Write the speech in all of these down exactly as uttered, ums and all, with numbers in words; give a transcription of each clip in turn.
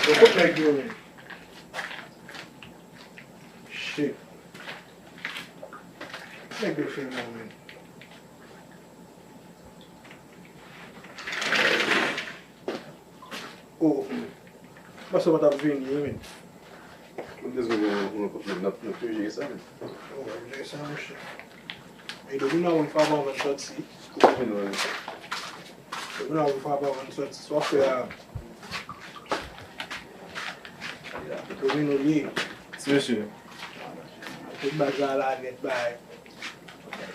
Yo, kot nèg yo, men? Shit. Nèg yo fè mwen, men. Oh. Paske w pa t ap vini, wi, men. Mwen bezwen yon, yon kout men, n ap, n ap toujou jere sa, men. Oh, w ap jere sa, monchè. E domino a konn frape anvan l soti. Kout men, wi. Domino a konn frape anvan l soti. Sa w ap fè a? Domino l ye. Ti mesye. Tout bagay la nèt bay.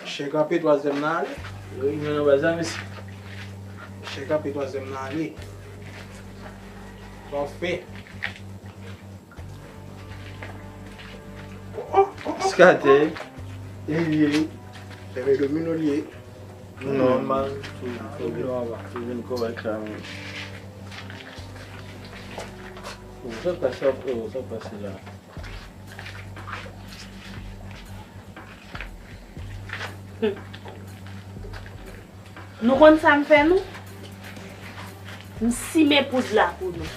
Chè kanpe, twazyèm nan ale. Wi, men nan baz la, mesye. Chè kanpe, twazyèm nan ale. Pafè. Oh, oh, oh, oh. Skate. Li ye. Fèmen domino li ye. Nòmal. Tou, tou vin, tou vin kòrèk la, men. Sa k pase, sa k pase la? Nou konn sa m fè nou? M simen poud la pou nou.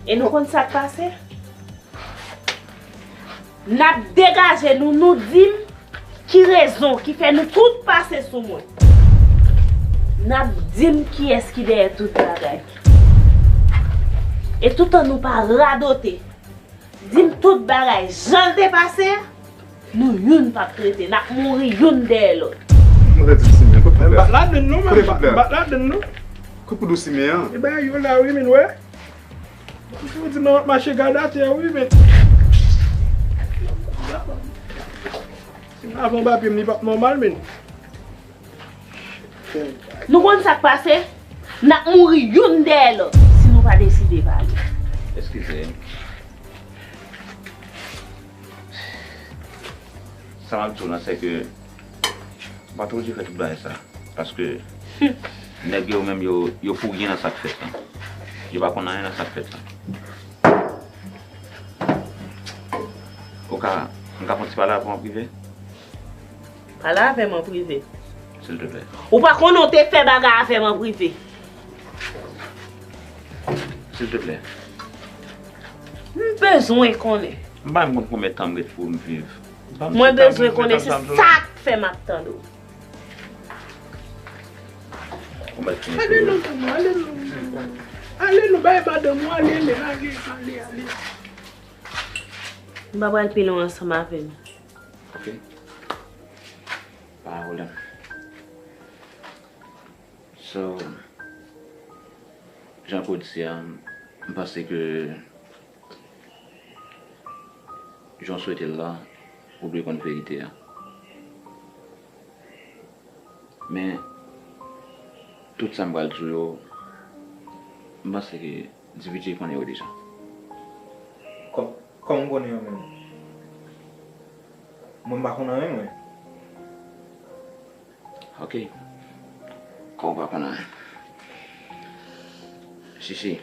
E nou konn sa k pase? N ap degaje nou, nou di m ki rezon ki fè nou tout pase sou mwen. N ap di m kiyès ki dèyè tout bagay. E toutan nou pa radote, di m tout bagay jan l te pase a, nou youn p ap rete, n ap mouri youn dèyè lòt. Mwen redi m simen, kote poud la? M pa t ladann non, men. Kote poud la? M pa t ladann non. Kote poud ou simen an? E bagay yo la wi, men, wè. Ou di m nan w ap mache gad atè wi, men. Si m lave anba pye m, li p ap nòmal, men. Nou konn sa k pase? N ap mouri youn dèyè lòt si nou pa deside pale. Eskize. Sa m ap di w lan, se ke m pa t oblije fè tout bagay sa. Paske nèg yo menm, yo, yo pou ryen nan sa k fèt lan. Yo pa konn anyen nan sa k fèt lan. Ou ka, m ka fè yon ti pale avè w an prive? Pale avè m an prive. Silteplè. Ou pa konnen w te fè bagay avè m an prive. Silteplè. M bezwen konnen. M pa menm konn konbyen tan m ret pou m viv. Mwen bezwen konnen, se sa k fè m ap tande w. Ale non, ale non. Ale non, bay madanm ou, ale, ale, ale, ale. M pa pral pi lwen ansanm avè nou. Ok. Pa pwoblèm. So, jan ke w di a, m panse ke jan w swete l la, ou dwe konn verite a. Men, tout sa m pral di w yo, m panse ke D V J konnen yo deja. Kò-, kòman w konnen yo menm? Mwen m pa konn anyen, mwen. Ok. Kòm w pa konn anyen. Chichi,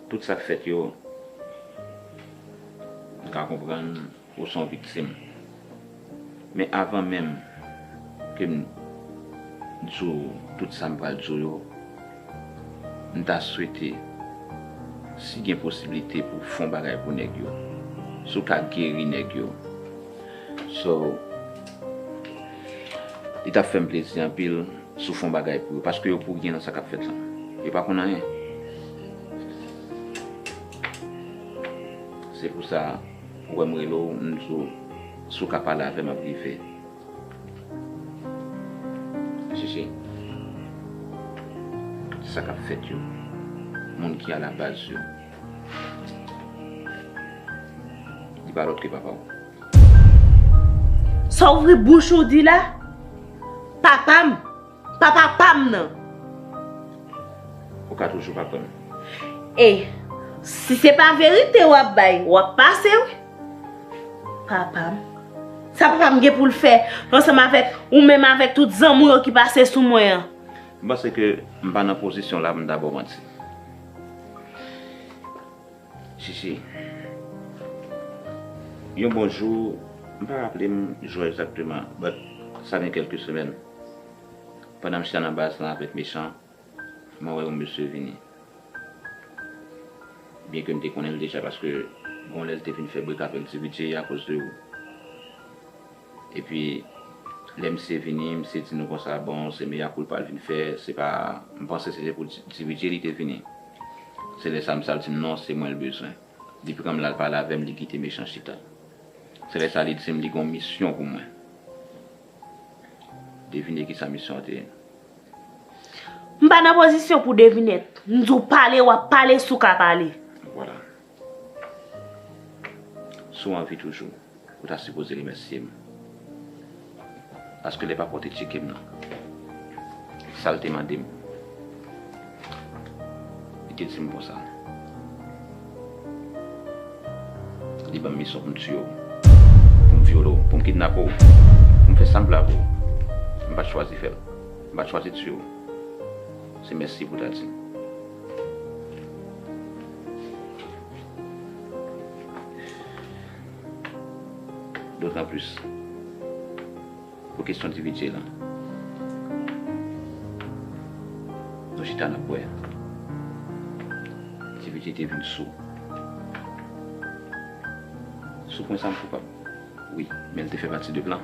tout sa k fèt yo, m ka konprann ou se yon viktim. Men avan menm ke m di w tout sa m pral di w yo, m ta swete, si gen posiblite pou w fè yon bagay pou nèg yo, si w ka geri nèg yo. So, li t ap fè m plezi anpil si w fè yon bagay pou yo, paske yo pou ryen nan sa k ap fèt lan. Yo pa konn anyen. Se pou sa, ou wè m rele w, m di w, si w ka pale avè m an prive. Chichi, sa k ap fèt yo, moun ki alabaz yo, li pa lòt ke papa w. Sa w ouvri bouch ou di la? Papa m? Papa pa m nan? Ou ka toujou pa kwè m. E, si se pa verite w ap bay, w ap pase wi. Papa m? Sa papa m gen pou l fè ansanm avèk ou menm avèk tout zanmi w yo ki pase sou mwen an? M panse ke m pa nan pozisyon la pou m ta ba w manti. Chichi, yon bon jou, m pa raple m jou egzakteman, but sa gen kèlke semèn, pandan m chita nan baz lan avèk Mechan, Mwen wè yon mesye vini. Byenke m te konnen l deja, paske gon lè l te vin fè brek avèk Ti Vidye akoz de ou. Epi, lè misye vini, misye di nou konsa, bon, se meya koulpa l vin fè, se pa, m panse se te pou Ti Ti Vidye li te vini. Se lè sa misye al di m non, se mwen l bezwen. Depi kanmenm l al pale avè m, li kite mechan chita. Se lè sa li di m li gon misyon pou mwen. Devine kisa misyon an te ye. M pa nan pozisyon pou devinèt. M di w pale, w ap pale si w ka pale. Vwala. Si w anvi toujou, ou ta sipoze remèsye m. Paske lè papa w te tcheke m nan, sa l te mande m, li te di m konsa, li ban m misyon pou m tiye w, pou m vyole w, pou m kidnape w, pou m fè sa m vle avè w. M pa t chwazi fè l. M pa t chwazi tiye w. Se mèsi pou w ta di m. Dotan plis, pou kesyon Ti Vidye lan, nou chita n ap bwè. Ti Vidye te vin sou. Sou pwen sa m koupab. Wi, men l te fè pati de plan.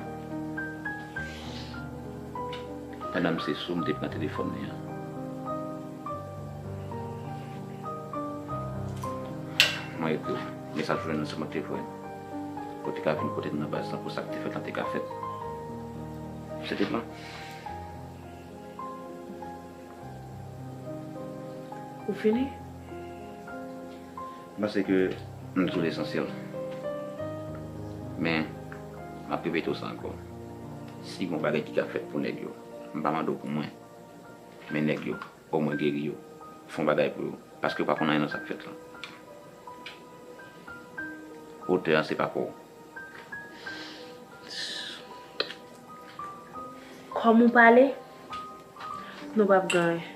Pandan m se sou, m te pran telefòn li an. Mwen ekri w. Mesaj ou jwenn nan se mwen k te voye. Ou te ka vin kote m nan baz lan pou sa k te fèt lan te ka fèt. Se te plan. Ou fini? M panse ke m di w lesansyèl. Men, m ap repete w sa ankò. Si gon bagay ki ka fèt pou nèg yo, m pa mande w pou mwen. Men nèg yo, omwen geri yo. Fè yon bagay pou yo. Paske yo pa konn anyen nan sa k fèt lan. Otè an se pa pa w. Kòm ou pale, nou p ap gen anyen.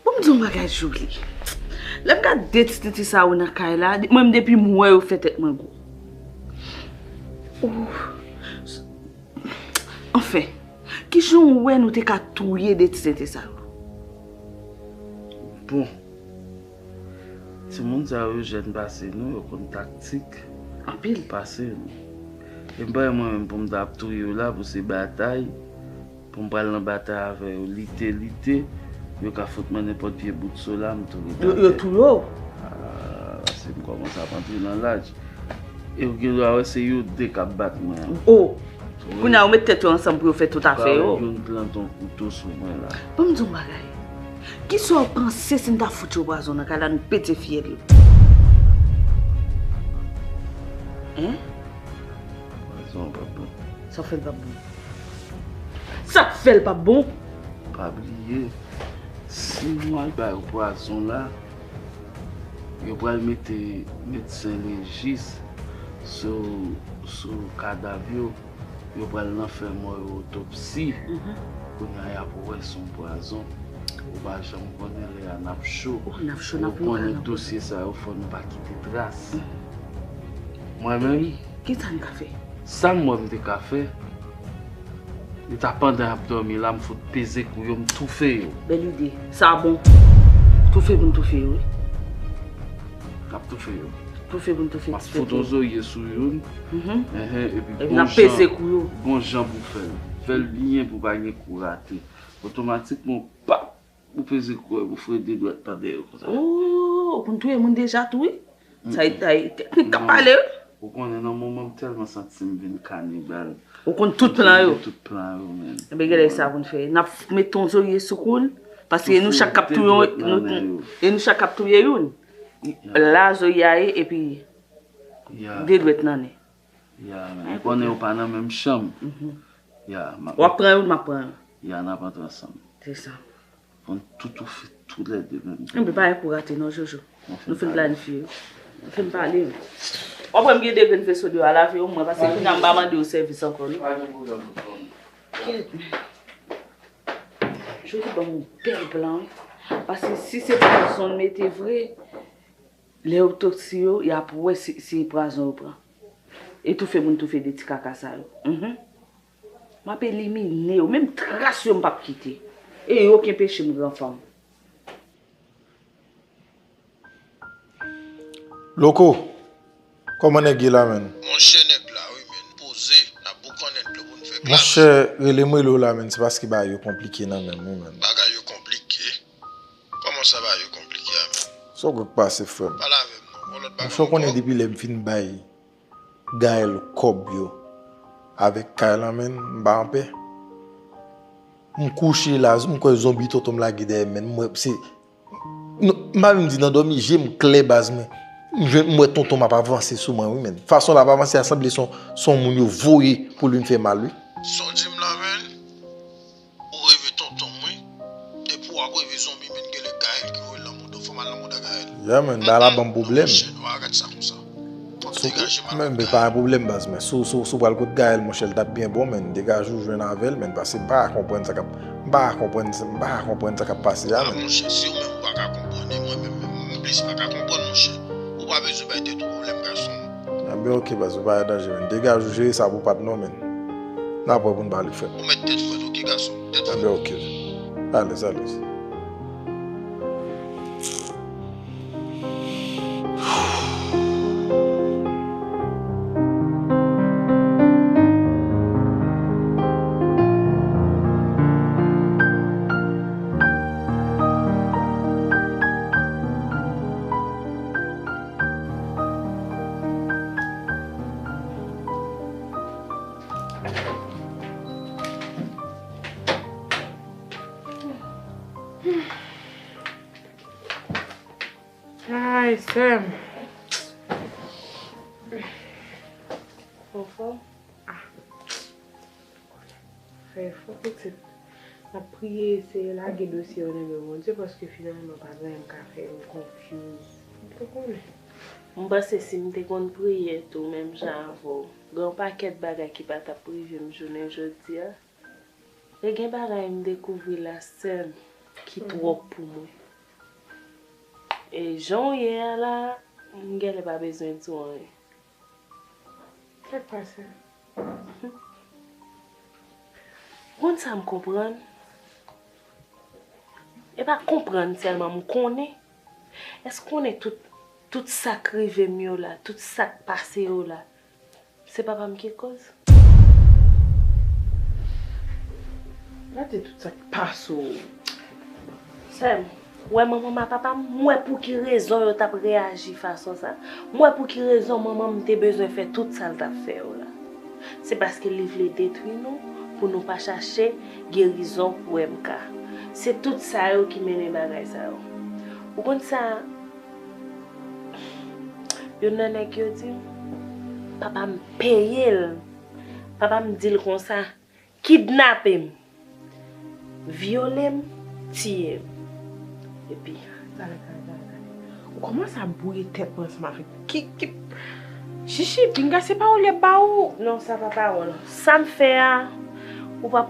Bon, m di yon bagay, Joly. Lè m gade de ti tete sa yo nan kay la, mwen menm depi m wè yo fè tèt mwen gwo. Ou, anfen, kijan w wè nou te ka touye de ti tete sa yo? Bon. Timoun sa yo jèn pase nou, yo konn taktik. Anpil. Pase nou. E m pa wè mwen menm pou m ta ap touye yo la, pou se batay, pou m pral nan batay avè yo, lite, lite, yo ka fout mwen nenpòt vye bout so la, m tou ret atè. Yo touye w? Ah, se m kòmanse ap antre nan laj. E ou gen dwa wè se yo de k ap bat mwen an. Oh! Kounye a, yo met tèt yo ansanm pou yo fè tout afè yo. Youn plante yon kouto sou mwen la. Ban m di w yon bagay. Kisa w panse si n ta fout yo pwazon nan kay la, nou pete fyèl yo? Hein? Pwazon an p ap bon. Sa fè l p ap bon? Sa k fè l p ap bon? Pa bliye, si nou al ba yo pwazon la, yo pral mete medsen lejis sou, sou kadav yo, yo pral nan fè mò yo otopsi. Kounye a y ap wè se yon pwazon. Ou pa janm konnen, lè a n ap cho. Ou konnen dosye sa yo, fò nou pa kite tras. Mwen menm, kisa n ka fè? Sa m wè m te ka fè, li ta pandan y ap dòmi la, m fout peze kou yo, m toufe yo. Bèl ide. Sa bon. Toufe pou n toufe yo, wi. N ap toufe yo. Toufe pou n toufe ti tete. M ap fout yon zorye sou youn. Enhen, epi gon jan pou fè l. Gon jan pou fè l. Fè l byen pou pa gen kou rate. Otomatikman, w pap, ou peze kou, ou foure de dwèt nan dèyè konsa. Oh, ou konn touye moun deja tou, wi. Sa e, sa e teknik k ap pale, wi. Ou konnen nan moman m tèlman santi m vin kanibal. Ou konn tout plan yo. Tout plan yo, menm. Ebyen, gade sa pou n fè. N ap met yon zorye sou kou l, paske e nou chak k ap touye, e nou chak k ap touye youn. La zorye a ye, epi de dwèt nan nen. Ya, men ou konnen yo pa nan menm chanm. Ya, w ap pran youn, m ap pran youn. Ya, n ap antre ansanm. Se sa. Pou n tou toufe toulède menm. Enben, pa gen kou rate non, Jojo. Nou fin planifye yo. Fin pale yo. W ap wè m gen de grenn veso deyò a, lave yo mwen, paske kounye a m pa mande yo sèvis ankò non. Kèt. Jodi ban m yon bèl plan wi. Paske si se pwazon l mete vre, lè otopsi yo, y ap wè si, si pwazon yo pran. E toufe moun toufe de ti kaka sa yo. Mhm. M ap elimine yo, menm tras yo m p ap kite. E yo ki anpeche m gran fanm. Loko, kòman nèg ye la menn? Monchè nèg la wi menn, poze, n ap boukannen dlo pou n fè glas. Monchè, rele m rele w la menn, se paske bagay yo konplike nan menm wi menn. Bagay yo konplike? Kòman sa bagay yo konplike a menn? Sa w kwè k pase frè m? Pale avè m non, yon lòt bagay ankò? Monchè w konnen depi lè m fin bay Gaëlle kòb yo avèk kay lan menn, m pa anpè. M kouche la, m kwè zonbi tonton m lage dèyè m menn, m wè se M pa menm di nan dòmi, je m klè baz mwen. M jwenn, m wè tonton m ap avanse sou mwen wi menn. Fason l ap avanse a sanble se yon, se yon moun yo voye pou l vin fè mal wi. Sa w di m la menn? Ou reve tonton m wi. Depi w ap reve zonbi menn genlè Gaëlle ki voye l nan mouda w, fò m al nan mouda Gaëlle. Yeah menn, bagay la ban m pwoblèm. Monchè, nou pa ka gad sa konsa. Fò m degaje m al kot Gaëlle. Men pa gen pwoblèm baz mwen. Si w, si w, si w pral kot Gaëlle monchè, l t ap byen bon menn. Degaje w jwenn avè l menn, paske m pa ka konprann sa k ap, m pa ka konprann, m pa ka konprann sa k ap pase a menn. Monchè, si ou menm ou pa ka konprann, e mwen menm, menm, m plis pa ka konprann monchè. Ou pa bezwen bay tèt ou pwoblèm gason m. Enben oke baz, ou pa gen danje menn. Degaje w jere sa pou patnè w menn. N ap wè pou n pale frè m. Ou mèt tèt frèt oke gason m. Tèt frèt. Enben oke. Alèz, alèz. Ay, sè m. Ou anfòm? Ah. Fè efò, pitit. N ap priye, eseye lage dosye yo nan men Bondye, paske finalman, pa gen anyen m ka fè, m confuse. Ou konnen. M panse si m te konn priye tou, menm jan avè w, gen yon pakèt bagay ki pa t ap rive m jounen jodi a. E gen bagay m dekouvri la, sè m, ki twòp pou mwen. E jan w ye a la, m genlè pa bezwen di w anyen. Sa k pase? Ou konn sa m konprann? E pa konprann sèlman, m konnen. Èske w konnen tout, tout sa k rive m yo la, tout sa k pase yo la, se papa m ki koz? Pa di tout sa k pase w. Sè m, ou wè manman m ak papa m, m wè pou ki rezon yo t ap reyaji fason sa. M wè pou ki rezon manman m te bezwen fè tout sa l t ap fè yo la. Se paske li vle detwi nou pou nou pa chache gerizon pou M K. Se tout sa yo ki mennen bagay sa yo. Ou konn sa youn nan nèg yo di m? Papa m peye l. Papa m di l konsa, kidnape m, vyole m, tiye m. Epi. Ou kòmanse ap bwouye tèt mwen ansanm avèk ki, ki, Chichi, pinga se pawòl y ap ba ou. Non, sa pa pawòl. Sa m fè a, ou pa,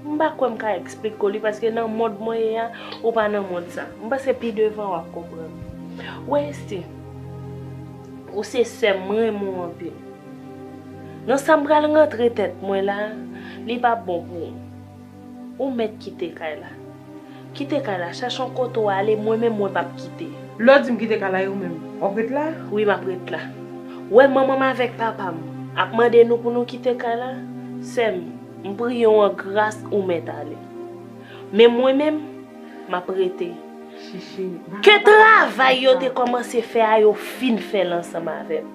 m pa kwè m ka eksplike w li, paske nan mond mwen ye a, ou pa nan mond sa. M panse pi devan w ap konprann. Ou wè Esti, ou se sè m, m renmen w anpil. Nan sa m pral rantre tèt mwen la, li p ap bon pou ou. Ou mèt kite kay la. Kite kay la, chache yon kote w ale, mwen menm mwen p ap kite. Lè w di m kite kay la, e ou menm, w ap ret la? Wi, m ap ret la. Ou wè manman m avèk papa m ap mande nou pou nou kite kay la? Sè m, m priye w an gras ou mèt ale. Men mwen menm, m ap rete. Ke travay yo te kòmanse fè a yo fin fè l ansanm avè m.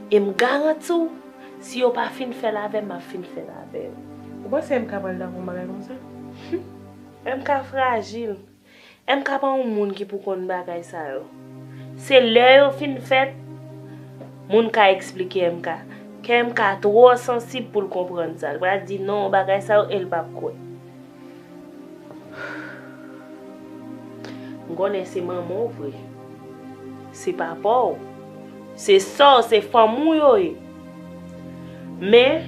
E m garanti w, si yo pa fin fè l avè m, m ap fin fè l avè yo. Ou panse M K pral dakò yon bagay konsa? M K frajil. M K pa yon moun ki pou konn bagay sa yo. Se lè yo fin fèt, moun ka eksplike M K. Kè M K twò sansib pou l konprann sa. L pral di non, bagay sa yo, e l p ap kwè. M konnen se manman w vre. Se papa w. Se sè w, se fanmi w yo ye. Men,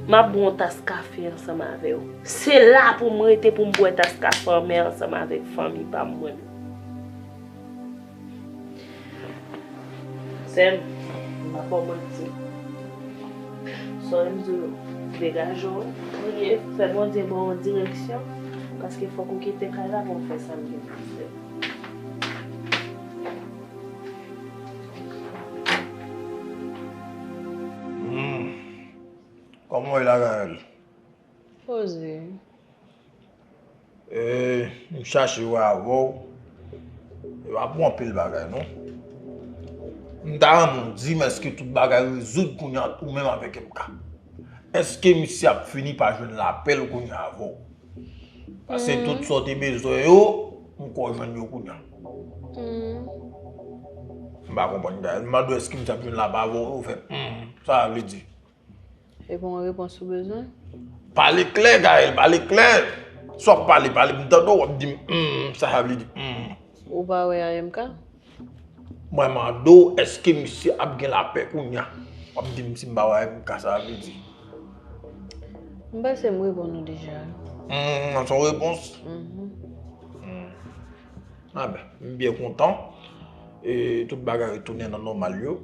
m ap bwè yon tas kafe ansanm avè w. Se la pou m rete pou m bwè tas kafe anmè ansanm avèk fanmi pa m mwen menm. Sè m, m pa ba w manti. Sè m di w, degaje w, priye, fè Bondye ba w yon direksyon, paske fòk ou kite kay la pou w fè sa m gen pou w fè. Hmm. Kòman w ye la, Gaëlle? Poze. E, m chache wè avè w. E pa pou anpil bagay, non. M ta renmen w di m èske tout bagay rezoud kounye a ou menm avèk M K? Èske misye ap fini pa jwenn lapè l kounye a avè w? Paske tout sa w te bezwen yo, m kwè w jwenn yo kounye a. M pa konprann, Gaëlle. M mande w èske misye ap jwenn lapè avè w, ou fè, hmm, sa sa vle di? E bon repons ou bezwen? Pale klè, Gaëlle, pale klè. Sa w ap pale, pale, m tande w, w ap di m, hmm, sa sa vle di, hmm. Ou pa wè A M K? Mwen mande w, èske misye ap gen lapè kounye a? W ap di m si m pa wè M K sa vle di. M panse m reponn ou deja. Hmm, se yon repons? Mhm. Hmm. Anben, m byen kontan. E tout bagay retounen nan nòmal yo.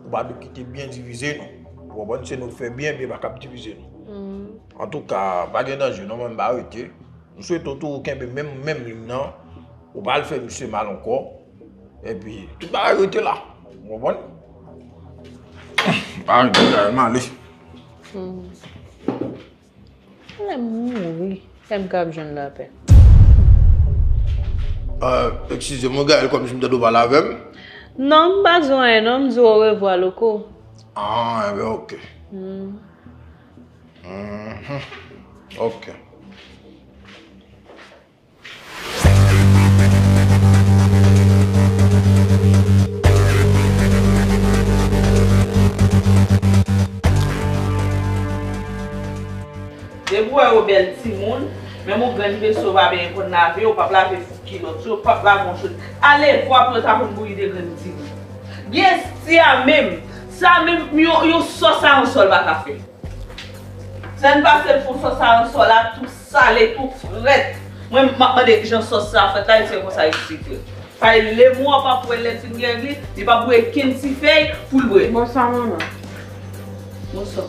Ou pa dwe kite byen divize nou. Ou konprann? Se nou k fè byen, byen pa kab divize nou. Mhm. Antouka, pa gen danje, non, mwen m pa rete. M swete w tou kenbe menm, menm liy nan. Ou pa al fè misye mal ankò. Epi, tout bagay rete la. Ou konprann? Pa rete la, m ale. Hmm. Lè m mouri, M K ap jwenn lapè. Euh, eskize m, Gaëlle, kòmsi m tande w pale avè m. Non, m pa di w anyen, non, m di w orevwa, Loko. Ah, enben, ok. Hmm. Mhm. Ok. Depi w wè yo bèl timoun, menm yon grenn veso w pa benyen konn lave, w p ap lave fouk kilòt yo, w p ap lave yon chod. Ale, fwa pou yo ta konn bouyi de grenn timoun. Gen esti a menm, sa menm, yon, yon sòs a yon sòl pa ka fè. Sèn pase l pou sòs a yon sòl la, tou sale, tou frèt. Mwen, m ap mande jan sòs sa fèt la, e se konsa isi frèt. Paske lemou an p ap wè lè l fin gègli, li p ap bwè kenn ti fèy pou l bwè. Bonswa, manman. Bonswa.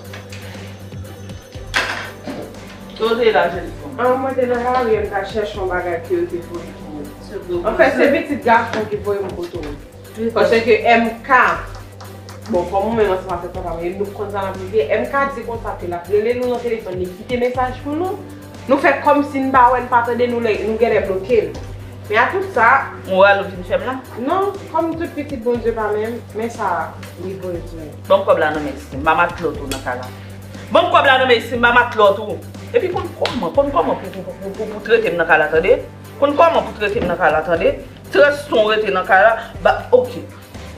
Kote w te ye la, jèn fanm? Ah, mwen te nan lari, m t al chèche yon bagay ke yo te voye pou mwen. Anfèt, se pitit gason ki voye m kote w. Paske M K, bon, kòm ou menm ansanm avèk papa m, nou konn sa n ap regle. M K di konsa ke l ap rele nou nan telefòn, li kite mesaj pou nou. Nou fè kòmsi n pa wè, n pa tande, nou lè, nou genlè bloke l. Men a tout sa. Moral ou vin fè m la? Non, kòm tout pitit Bondye pa menm, men sa li voye pou mwen. Ban m kòb la nan men Esti m, m pa matlòt ou nan kay la. Ban m kòb la nan men Esti m, m pa matlòt ou. Epi konn kòman, konn kòman pou, pou, pou, pou, pou trete m nan kay la, tande? Konn kòman pou trete m nan kay la, tande? Trè son rete nan kay la, ba, oke.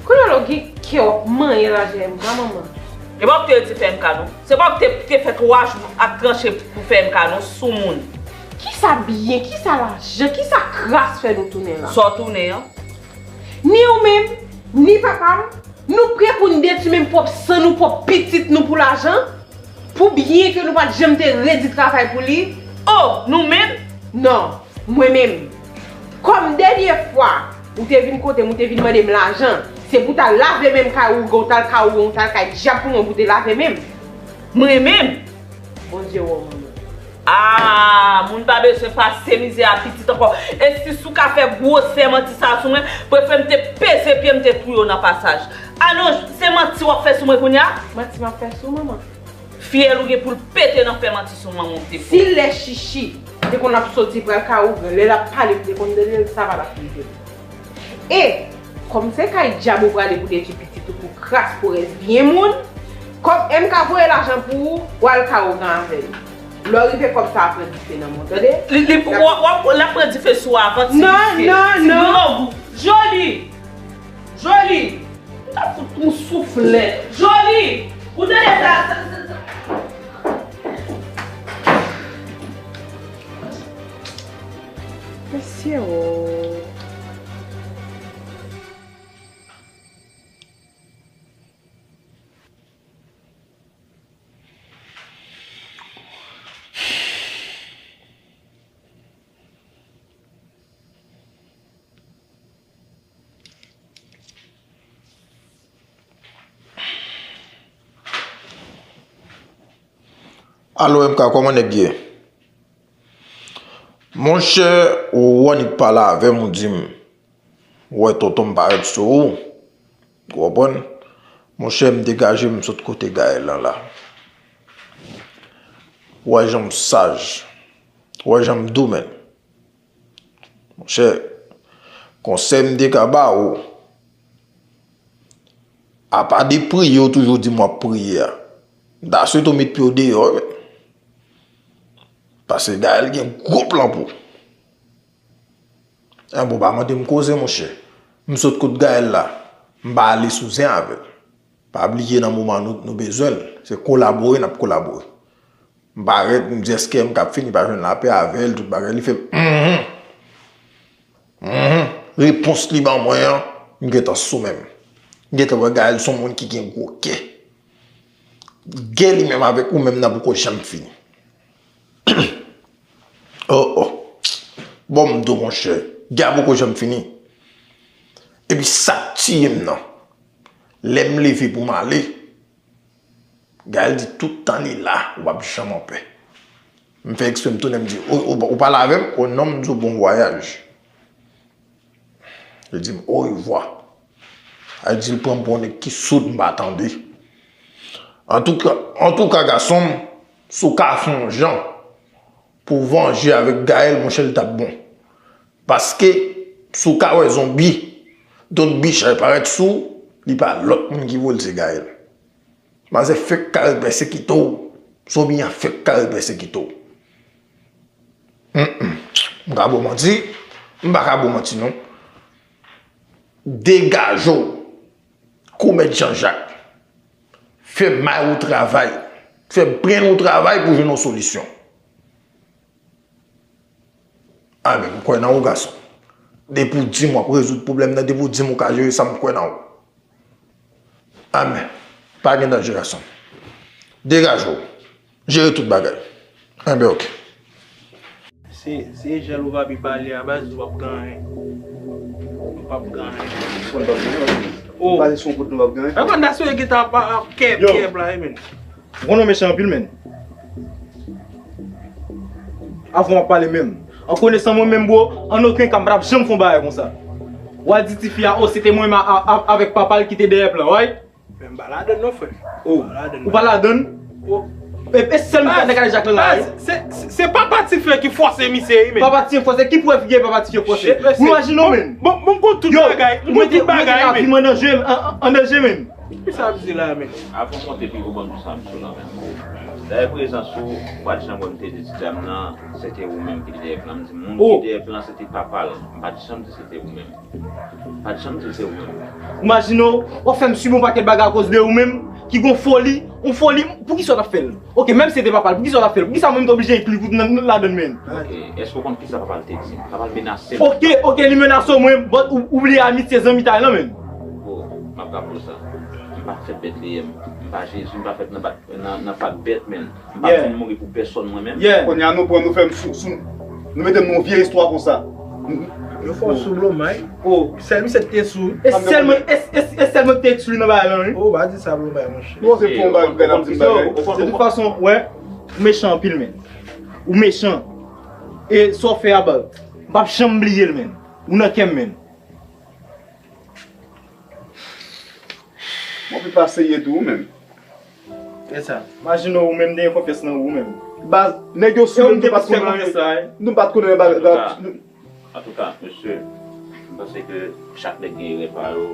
Kounye a la w gen kè w ap manyen lajan M K, manman. E pa w ki te rete fè M K non. Se pa w ki te, te fè twa jou ap tranche pou fè M K non, soumoun. Kisa byen, kisa lajan, kisa kras fè nou tounen la? Sa w tounen an? Ni ou menm, ni papa m, nou prè pou n detwi menm pwòp san nou, pwòp pitit nou pou lajan? Pou byen ke nou pa t janm te redi travay pou li? Oh, nou menm? Non, mwen menm. Kòm dènye fwa ou te vin kote m, ou te vin mande m lajan, se pou w t al lave men m kay ougan, w t al kay ougan, w t al kay dyab pou mwen pou w te lave men m. Mwen menm? Bondye wè w, manman. Ah, moun pa bezwen pase mizè a pitit ankò. E si w ka fè gwosè manti sa sou mwen, prefere m te peze pye m te touye w nan pasaj. Ah non, se manti w ap fè sou mwen kounye a? Manti m ap fè sou w, manman. Fyèl ou gen pou l pete nan fè manti sou manman w te fè. Si lè Chichi te konn ap soti pral kay ougan, lè l ap pale, m te konn tande l, sa pa t ap rive m. E, kòm se kay dyab ou prale pou detwi pitit ou pou kras, pou rès byen moun, kòm M K voye lajan pou ou, w al kay ougan avè l. Lè w rive kòb sa a pran dife nan men w, tande? Li, li, w ap, w ap, l ap pran dife sou ou avan ti. Non, non, ti non. Ti grangou. Joli! Joli! M ta fout ou souflèt. Joli! Ou tande sa, sa, sa, sa. Mesye o. Alo, M K, kòman nèg ye? Monchè, ou annik pale avè m, ou di m, ou wè tonton m parèt sou ou. Ou konprann? Monchè, m degaje m, m sot kote Gaël lan la. Ou wè jan m saj. Ou wè jan m dou, menn. Monchè, konsèy m te ka ba ou, apa de priye ou toujou di m w ap priye a, m ta swete w met pye w deyò wi. Paske Gaël gen gwo plan pou ou. Enben, ou pa mande m koze, monchè. M sot kot Gaël la, m pa ale sou zen avè l. Pa bliye nan moman nou, nou bezwen l, se kolabore n ap kolabore. M parèt, m di èske M K ap fini pa jwenn lapè avè l, tout bagay, li fè m, mhm. Mhm. Repons li ban mwen an, m gentan sou menm. M gentan wè Gaël se yon moun ki gen gwo kè. Gè li menm avèk ou menm nan poko janm fini. Oh, oh. Bon, m di w, monchè, gè a poko janm fini. Epi sa k tiye m nan, lè m leve pou m ale, Gaël di tout tan li la, ou p ap janm anpè. M fè eksprè m tounen, m di, ou, ou, ou pale avè m? O non, m di w bon vwayaj. Li di m orevwa. Li di l pran m pou yon nèg ki soud, m pa tande. Antouka, antouka, gason m, si w ka fè yon jan pou w vanje avèk Gaël, monchè, li t ap bon. Paske, si w ka wè zonbi, dot bichay parèt sou w, li pa lòt moun ki voye l, se Gaël. Manzè fèk kare pèsekite w, zonbi an fèk kare pèsekite w. Mm, mm. M ka ba w manti, m pa ka ba w manti non. Degaje w, kou mèt Jan Jak. Fè may ou travay, fè brenn ou travay pou jwenn yon solisyon. Amèn, m kwè nan ou, gason. Depi w di m w ap rezoud pwoblèm nan, depi w di m ou ka jere sa, m kwè nan ou. Amèn. Pa gen danje, gason. Degaje w. Jere tout bagay. Enben, oke. Se, se jèl ou pa pi pale a, baz, ou p ap gen anyen. Ou p ap gen anyen. Ou konn p ap gen anyen, ou pale sou yon kout nou p ap gen anyen. Epa, n ta sou gita ap, ap kèp, kèp la, wi, men. Ou konn ou mechan anpil, men. Avan w ap pale menm. An konesan mwen menm, bro, an okenn ka, m pa t ap janm fè yon bagay konsa. W a di tifi a, o, se te mwen menm a, a, a, avèk papa l ki te dèyè plan, wi. Men m pa ladann non, frè. O, m pa ladann. Ou pa ladann? O. E, e sèl mwen k ap negale Jacqueline la, wi. Se, se, se papa tifi an ki fòse misye, wi, men. Papa tifi an fòse, ki prèv ki gen papa tifi an fòse? Ou imajine w, men. Bon, bon, m konn tout bagay, m konn tout bagay, men. Ou mete, ou mete lavi m an danje, an, an, an danje, men. Kisa ap di la, men? Avan w monte pi wo, ban m di sa, m sou la, men. Dayè prezans ou, ou pa t janm wè m te di ti dam nan, se te ou menm ki te dèyè plan. M di, moun ki dèyè plan, se te papa l. M pa t janm di se te ou menm. M pa t janm di se ou menm. Imajine w, w ap fè m sibi yon pakèt bagay akoz de ou menm, ki gon foli, yon foli, poukisa w t ap fè l? Oke, menm si se te papa l, poukisa w t ap fè l? Poukisa mwen m te oblije enkli pou nan, nan ladann, men? Oke, èske w konn kisa papa l te di? Papa l menase l. Oke, oke, li menase w, mwen, but ou, ou bliye amitye zanmitay lan, men. Bro, m ap raple w sa. M pa t fèt Bètleyèm. M pa Jezi, m pa fèt nan, nan, nan pak bèt, men. M pa t vin mouri pou pèsòn, mwen menm. Kounye a nou pran, nou fè m sou, sou, nou mete m nan yon vye istwa konsa. Yo fè w sou blomay. Sèl misye te sou. E sèl mwen, e, e, e sèl mwen ki te eksplike nan bagay lan, wi. O, pa di sa blomay, monchè. Bon, se fon bagay, bagay, n ap di bagay. De tout fason, wè, ou mechan anpil, men. Ou mechan. E sa w fè a, baz, m p ap janm bliye l, men. Ou nan kè m, men. Mwen pi pa serye tou, ou menm. E sa. Imajine w, ou menm, te gen konfyans nan ou menm. Baz, nèg yo sou menm, nou pa t konnen anyen. Nou pa t konnen bagay. Antouka, mesye, m panse ke chak nèg gen erè pa yo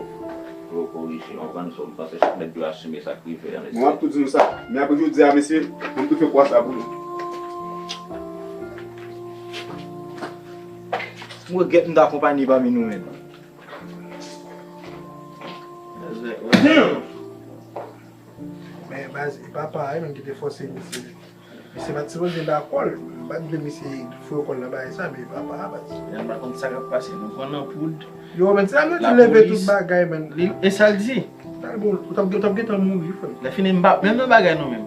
pou yo korije, w konprann? So, m panse chak nèg dwe asime sa k rive a, mesye. Mwen ap tou di nou sa, men apre jodi a, mesye, mwen tou fè pwa sa pou nou. M regrèt m t akonpanye pami nou menm. Men baz, e papa a menm ki te fòse misye. Misye pa t sipoze dakò l. M pa t vle misye foure kò l nan bagay sa, men e papa a, baz. Jan m pa konn sa k ap pase, nou pran nan poud. Yo, men ti dam nan te leve tout bagay, men. Li, e sa l di? Sa l bon, ou t ap, ou t ap gentan mouri, frè m. Lè fini, m pa menm nan bagay non, menm.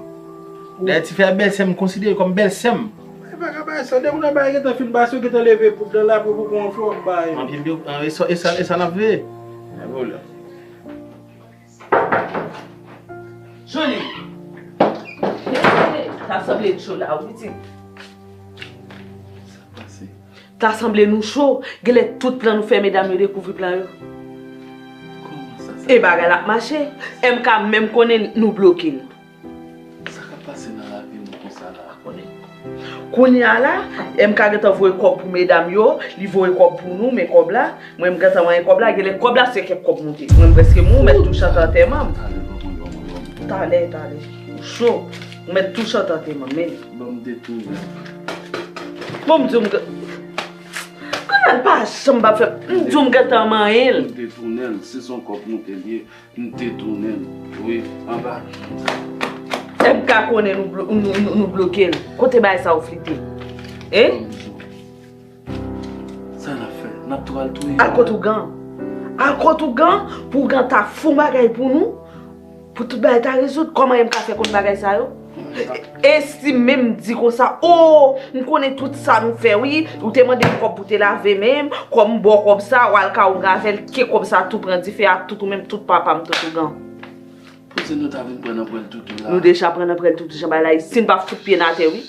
Dayè, ti frè bèlsè m, konsidere l kòm bèlsè m. E pa ka bay sa, depi nan bagay gentan fin pase, ou gentan leve poud nan la pou, pou pran flò bay. Anpil de, an, e sa, e sa, e sa n ap veye. Johnny! Ta sanble n cho la, wi, pitit. Sa pase? Ta sanble nou cho. Genlè tout plan nou fè, medam yo dekouvri plan yo. Kòman sa, sa? E bagay la ap mache. M K menm konnen nou bloke l. Sa k ap pase nan lavi nou konsa la? Konnen. Kounye a la, M K gentan voye kòb pou medam yo, li voye kòb pou nou, men kòb la, mwen m gentan manyen kòb la, genlè kòb la se kèk kòb moute. Mwen m prèske mouri, m mèt tou chante antèman m. Talè, ban mwen, ban mwen, ban mwen, ban mwen. Talè, talè. Ou cho. Ou mèt tou chante antèman m, men. Ban m detounen. Bon, m di w m gen-, Kanal pa janm pa fè. M di w m gentan manyen l. M detounen l, si se yon kòb moute l ye, m detounen l. Wi, anba. M K konnen nou blo-, nou, nou, nou bloke l. Kote bagay sa yo flite? Hein? Sa n ap fè? N ap tou al touye l? Al kot ougan. Al kot ougan, pou ougan ta fè yon bagay pou nou, pou tout bagay ta rezoud. Kòman M K fè konn bagay sa yo? E si menm di konsa, o, m konnen tout sa nou fè, wi. Ou te mande m kòb pou te lave men m, kòm m ba w kòb sa, w al ka ougan avè l, ke kòb sa tou pran dife ak tout ou menm, tout papa m, tout ougan. Pou se nou ta vin pran nan pwèl toutou la. Nou deja pran nan pwèl toutou, jan bagay la ye. Si n pa fout pye n atè, wi.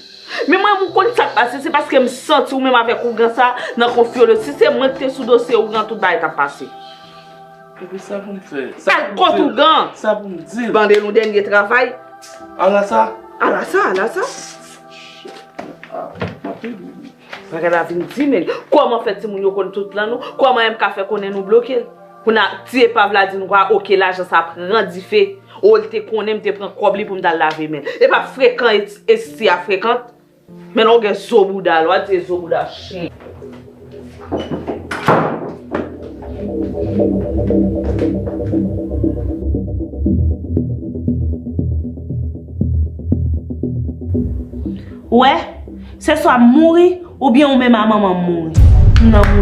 Men mwen, ou konn sa k pase, se paske m santi ou menm avèk ougan sa nan konfyolo. Si se mwen ki te sou dosye ougan, tout bagay t ap pase. Epi sa pou m fè? Al kot ougan! Sa pou m di l? Mande l yon dènye travay. Ala sa? Ala sa, ala sa. Ah, m ap pèdi. Bagay la vin di, men kòman fè timoun yo konn tout plan nou? Kòman M K fè konnen nou bloke l? Kounye a, ti epav la di nou kwa, oke, lajan sa pran dife. O, l te konnen m te pran kòb li pou m t al lave men l. Epa frekan, esti a frekan. Men non gen zo bouda, lwa di zo bouda chen. Ou wè, se swa m mouri, oubyen ou menm a manman m mouri. M nan moun.